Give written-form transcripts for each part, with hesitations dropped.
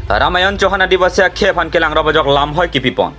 Ramayan Chauhan Adivasi akhe phan kelang robajok lam hoi kipipon.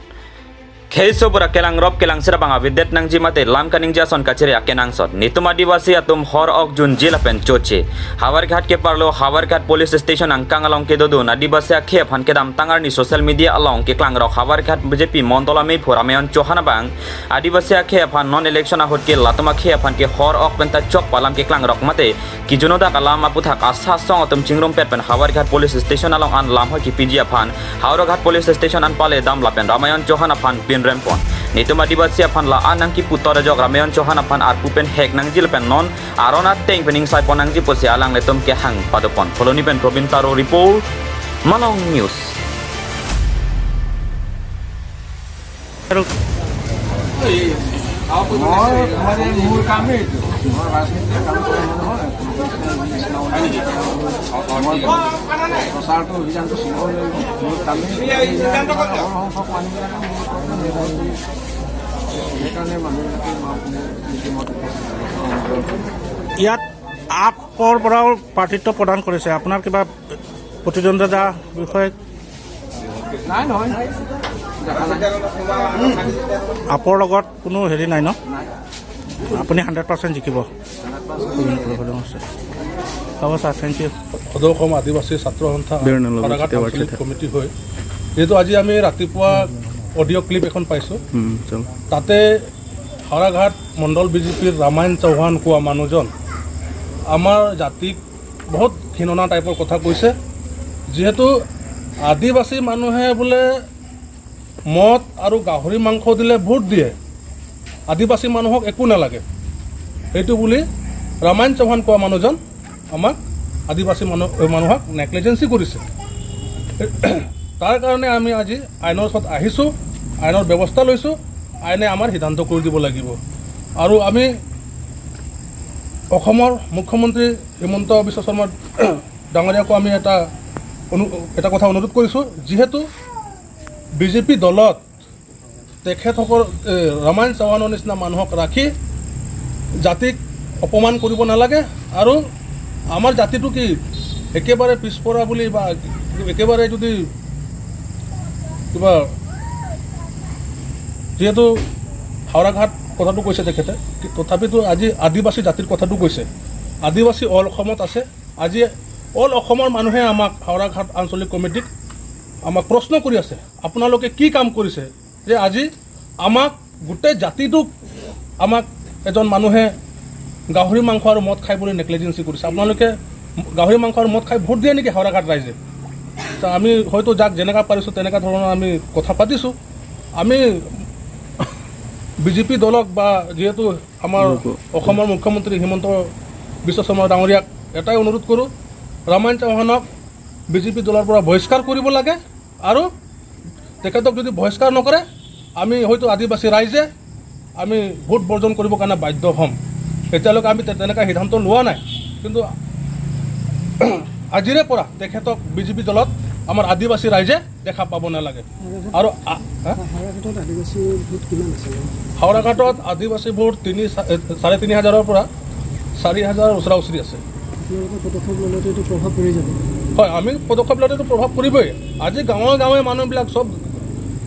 Kheiso pura kelang rob kelang sira banga videt nang jimate lam kaning jason kachere akenang sot. Nitum Adivasi atum hor ok jun jila pen choche. Hawarghat ke parlo Hawarghat police station angkang along ke dodun Adivasi akhe phan ke dam tangar ni social media along ke klang rok Hawarghat BJP mondolami Ramayan Chauhan bang Adivasi akhe phan non election ahot ke latuma khe phan ke hor ok penta chok palam ke klang rok mate kijunoda kalam aputha asa song atum chingrum pet pen Hawarghat police station along an lam hoi ki PG aphan Hawarghat police station an pale dam lapen Ramayan Chauhan aphan pin rempon nitum Adivasi aphan la anang ki putor jok Ramayan Chauhan aphan ar pupen hek nang jil pen non arona teng pening sai ponang ji posi alang letum ke hang padopon foloni pen Probin Taro report Malong News. মই মানে মোৰ কামেই এইটো, মই ৰাজনীতিৰ কাম কৰা নহয়। মই প্ৰচাৰটো অভিযানটো চলাব লাগিব, মোৰ কামেই। সংখ্যক মানুহবিলাকে মোৰ ওপৰতে নিৰ্ভৰ কৰি, সেইকাৰণে মানুহবিলাকে মিটিঙত উপস্থিত। ইয়াত আপৰ পৰাও প্ৰাৰ্থিত্ব প্ৰদান কৰিছে, আপোনাৰ কিবা প্ৰতিদ্বন্দ্বিতা বিষয়ে? নাই, নহয়, দেখা নাই। আপৰ লগত কোনো হেৰি নাই ন? নাই। আপুনি 100% জিকিব। হ'ব ছাৰ, thank U. সদৌ অসম আদিবাসী ছাত্ৰ সন্থা হাওৰাঘাট আঞ্চলিক কমিটি হৈ যিহেতু আজি আমি ৰাতিপুৱা অডিঅ' ক্লিপ এখন পাইছোঁ, তাতে হাওৰাঘাট মণ্ডল বিজেপিৰ ৰামায়ণ চৌহান কোৱা মানুহজন আমাৰ জাতিক বহুত ঘৃণনা টাইপৰ কথা কৈছে। যিহেতু আদিবাসী মানুহে বোলে মদ আৰু গাহৰি মাংস দিলে ভোট দিয়ে, আদিবাসী মানুহক একো নালাগে, সেইটো বুলি ৰামায়ণ চৌহান কোৱা মানুহজন আমাক আদিবাসী মানুহক নেগলিজেঞ্চি কৰিছে। তাৰ কাৰণে আমি আজি আইনৰ ওচৰত আহিছোঁ, আইনৰ ব্যৱস্থা লৈছোঁ। আইনে আমাৰ সিদ্ধান্ত কৰি দিব লাগিব। আৰু আমি অসমৰ মুখ্যমন্ত্ৰী হিমন্ত বিশ্ব শৰ্মা ডাঙৰীয়াকো আমি এটা কথা অনুৰোধ কৰিছোঁ, যিহেতু বিজেপি দলত তেখেতসকল ৰামায়ণ চৌহানৰ নিচিনা মানুহক ৰাখি জাতিক অপমান কৰিব নালাগে। আৰু আমাৰ জাতিটো কি একেবাৰে পিছপৰা বুলি বা একেবাৰে যদি কিবা, যিহেতু হাওৰাঘাট কথাটো কৈছে তেখেতে, তথাপিতো আজি আদিবাসী জাতিৰ কথাটো কৈছে। আদিবাসী অল অসমত আছে। আজি অল অসমৰ মানুহে আমাক হাওৰাঘাট আঞ্চলিক কমিটিক আমাক প্ৰশ্ন কৰি আছে, আপোনালোকে কি কাম কৰিছে যে আজি আমাক গোটেই জাতিটোক আমাক এজন মানুহে গাহৰি মাংস আৰু মদ খাই বুলি নেগলিজেঞ্চি কৰিছে? আপোনালোকে গাহৰি মাংস আৰু মদ খাই ভোট দিয়ে নেকি হাওৰাঘাট ৰাইজে? ত আমি হয়তো যাক যেনেকুৱা পাৰিছোঁ তেনেকুৱা ধৰণৰ আমি কথা পাতিছোঁ। আমি বিজেপি দলক বা যিহেতু আমাৰ অসমৰ মুখ্যমন্ত্ৰী হিমন্ত বিশ্ব শৰ্মা ডাঙৰীয়াক এটাই অনুৰোধ কৰোঁ, ৰামায়ণ চৌহানক বিজেপি দলৰ পৰা বহিষ্কাৰ কৰিব লাগে। আৰু তেখেতক যদি বহিষ্কাৰ নকৰে, আমি হয়তো আদিবাসী ৰাইজে আমি ভোট বৰ্জন কৰিবৰ কাৰণে বাধ্য হ'ম। এতিয়ালৈকে আমি তেনেকুৱা সিদ্ধান্ত লোৱা নাই, কিন্তু আজিৰে পৰা তেখেতক বিজেপি দলত আমাৰ আদিবাসী ৰাইজে দেখা পাব নালাগে। আৰু হা? হাওৰাঘাটত আদিবাসী ভোট কিমান আছে? হাওৰাঘাটত আদিবাসী ভোট 3.5 হাজাৰৰ পৰা 4 হাজাৰ ওচৰা ওচৰি আছে। আপোনালোকে পদক্ষেপ ল'লেতো এইটো প্ৰভাৱ পৰি যাব? হয়, আমি পদক্ষেপ ল'লেতো প্ৰভাৱ পৰিবই। আজি গাঁৱে গাঁৱে মানুহবিলাক চব,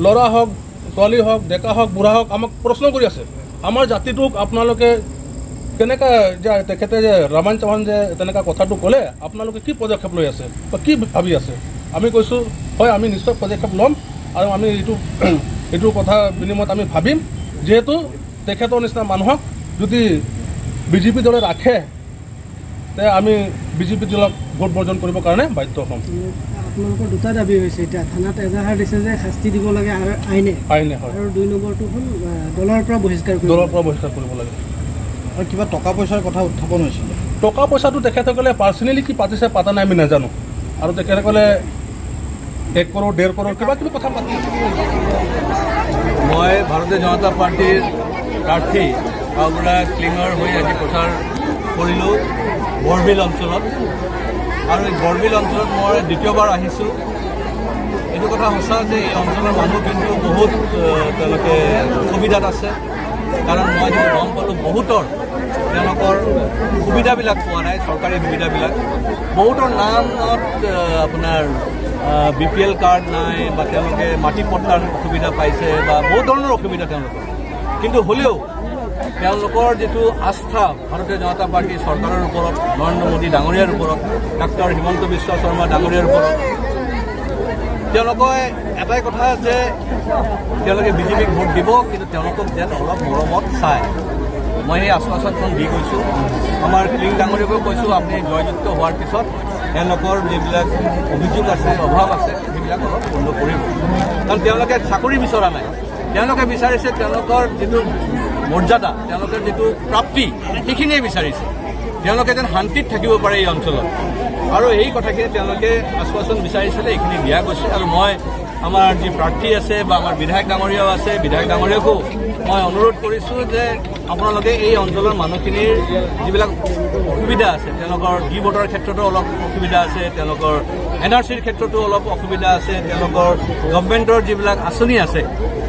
ল'ৰা হওক, ছোৱালী হওক, ডেকা হওক, বুঢ়া হওক, আমাক প্ৰশ্ন কৰি আছে, আমাৰ জাতিটোক আপোনালোকে কেনেকুৱা যে তেখেতে যে ৰামায়ণ চৌহান যে তেনেকুৱা কথাটো ক'লে, আপোনালোকে কি পদক্ষেপ লৈ আছে বা কি ভাবি আছে? আমি কৈছোঁ, হয়, আমি নিশ্চয় পদক্ষেপ ল'ম আৰু আমি এইটো কথা বিনিময়ত আমি ভাবিম, যিহেতু তেখেতৰ নিচিনা মানুহক যদি বিজেপি দলে ৰাখে, তে আমি বিজেপি দলক ভোট বৰ্জন কৰিবৰ কাৰণে বাধ্য হ'ম। আপোনালোকৰ দুটা দাবী হৈছে এতিয়া, থানাত এজাহাৰ দিছে যে শাস্তি দিব লাগে আৰু আইনে। আইনে, হয়। আৰু 2 নম্বৰটো হ'ল দলৰ পৰা বহিষ্কাৰ কৰিব। দলৰ পৰা বহিষ্কাৰ কৰিব লাগে। আৰু কিবা টকা পইচাৰ কথা উত্থাপন হৈছিলে? টকা পইচাটো তেখেতসকলে পাৰ্চনেলি কি পাতিছে পাতা নাই আমি নাজানো। আৰু তেখেতসকলে 1 কৰোৰ, 1.5 কৰোৰ কিবা কিবি কথা পাতি আছে। মই ভাৰতীয় জনতা পাৰ্টীৰ প্ৰাৰ্থী গাঁওবুঢ়া ক্লিঙৰ হৈ আজি প্ৰচাৰ কৰিলোঁ বৰবিল অঞ্চলত। আৰু এই বৰবিল অঞ্চলত মই দ্বিতীয়বাৰ আহিছোঁ। এইটো কথা সঁচা যে এই অঞ্চলৰ মানুহ কিন্তু বহুত তেওঁলোকে সুবিধাত আছে। কাৰণ মই যিটো গম পালোঁ, বহুতৰ তেওঁলোকৰ সুবিধাবিলাক পোৱা নাই, চৰকাৰী সুবিধাবিলাক। বহুতৰ নামত আপোনাৰ বিপিএল কাৰ্ড নাই বা তেওঁলোকে মাটি পট্টাৰ অসুবিধা পাইছে বা বহুত ধৰণৰ অসুবিধা তেওঁলোকৰ। কিন্তু হ'লেও তেওঁলোকৰ যিটো আস্থা ভাৰতীয় জনতা পাৰ্টীৰ চৰকাৰৰ ওপৰত, নৰেন্দ্ৰ মোদী ডাঙৰীয়াৰ ওপৰত, ডাক্তৰ হিমন্ত বিশ্ব শৰ্মা ডাঙৰীয়াৰ ওপৰত, তেওঁলোকে এটাই কথা যে তেওঁলোকে বিজেপিক ভোট দিব, কিন্তু তেওঁলোকক যেন অলপ মৰমত চায়। মই সেই আশ্বাসনখন দি গৈছোঁ। আমাৰ ক্লিং ডাঙৰীয়াকো কৈছোঁ, আপুনি জয়যুক্ত হোৱাৰ পিছত তেওঁলোকৰ যিবিলাক অভিযোগ আছে, অভাৱ আছে, সেইবিলাক অলপ বন্ধ কৰিব। কাৰণ তেওঁলোকে চাকৰি বিচৰা নাই, তেওঁলোকে বিচাৰিছে তেওঁলোকৰ যিটো মৰ্যাদা, তেওঁলোকৰ যিটো প্ৰাপ্তি, সেইখিনিয়ে বিচাৰিছে। তেওঁলোকে যেন শান্তিত থাকিব পাৰে এই অঞ্চলত। আৰু এই কথাখিনি তেওঁলোকে আশ্বাসন বিচাৰিছিলে, এইখিনি দিয়া গৈছে। আৰু মই আমাৰ যি প্ৰাৰ্থী আছে বা আমাৰ বিধায়ক ডাঙৰীয়াও আছে, বিধায়ক ডাঙৰীয়াকো মই অনুৰোধ কৰিছোঁ যে আপোনালোকে এই অঞ্চলৰ মানুহখিনিৰ যিবিলাক অসুবিধা আছে, তেওঁলোকৰ ডি ভোটাৰ ক্ষেত্ৰতো অলপ অসুবিধা আছে, তেওঁলোকৰ এনআৰচিৰ ক্ষেত্ৰতো অলপ অসুবিধা আছে, তেওঁলোকৰ গভমেণ্টৰ যিবিলাক আঁচনি আছে,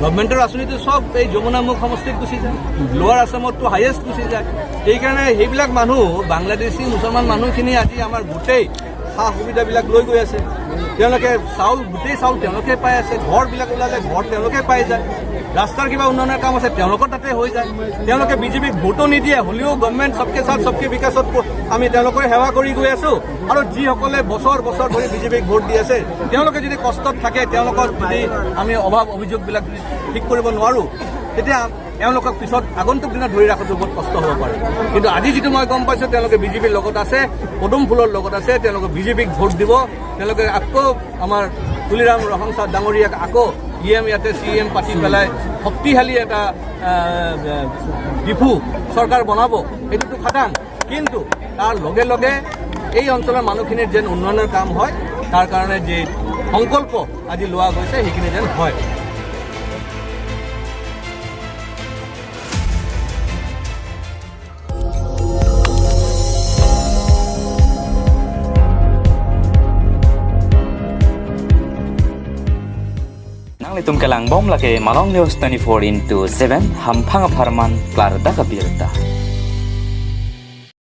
গভমেণ্টৰ আঁচনিটো চব এই যমুনামুখ সমষ্টিত গুচি যায়, লোৱাৰ আছামতটো হায়েষ্ট গুচি যায়। সেইকাৰণে সেইবিলাক মানুহ, বাংলাদেশী মুছলমান মানুহখিনি আজি আমাৰ গোটেই সা সুবিধাবিলাক লৈ গৈ আছে। তেওঁলোকে চাউল, গোটেই চাউল তেওঁলোকে পাই আছে, ঘৰবিলাক ওলালে ঘৰ তেওঁলোকে পাই যায়, ৰাস্তাৰ কিবা উন্নয়নৰ কাম আছে তেওঁলোকৰ তাতে হৈ যায়। তেওঁলোকে বিজেপিক ভোটো নিদিয়ে, হ'লেও গভমেণ্ট চবকে সাথ চবকে বিকাশত আমি তেওঁলোকৰ সেৱা কৰি গৈ আছোঁ। আৰু যিসকলে বছৰ বছৰ ধৰি বিজেপিক ভোট দি আছে, তেওঁলোকে যদি কষ্টত থাকে, তেওঁলোকৰ যদি আমি অভাৱ অভিযোগবিলাক যদি ঠিক কৰিব নোৱাৰোঁ, তেতিয়া এওঁলোকক পিছত আগন্তুক দিনত ধৰি ৰখাটো বহুত কষ্ট হ'ব পাৰে। কিন্তু আজি যিটো মই গম পাইছোঁ, তেওঁলোকে বিজেপিৰ লগত আছে, পদুম ফুলৰ লগত আছে, তেওঁলোকে বিজেপিক ভোট দিব। তেওঁলোকে আকৌ আমাৰ তুলিৰাম ৰহং ডাঙৰীয়াক আকৌ ই এম ইয়াতে চি এম পাতি পেলাই শক্তিশালী এটা ডিফু চৰকাৰ বনাব, সেইটোতো খাটাং। কিন্তু তাৰ লগে লগে এই অঞ্চলৰ মানুহখিনিৰ যেন উন্নয়নৰ কাম হয়, তাৰ কাৰণে যি সংকল্প আজি লোৱা গৈছে সেইখিনি যেন হয়। Nang litum kelang bom lake Malong News 24x7 hampang farman klar da kabirta.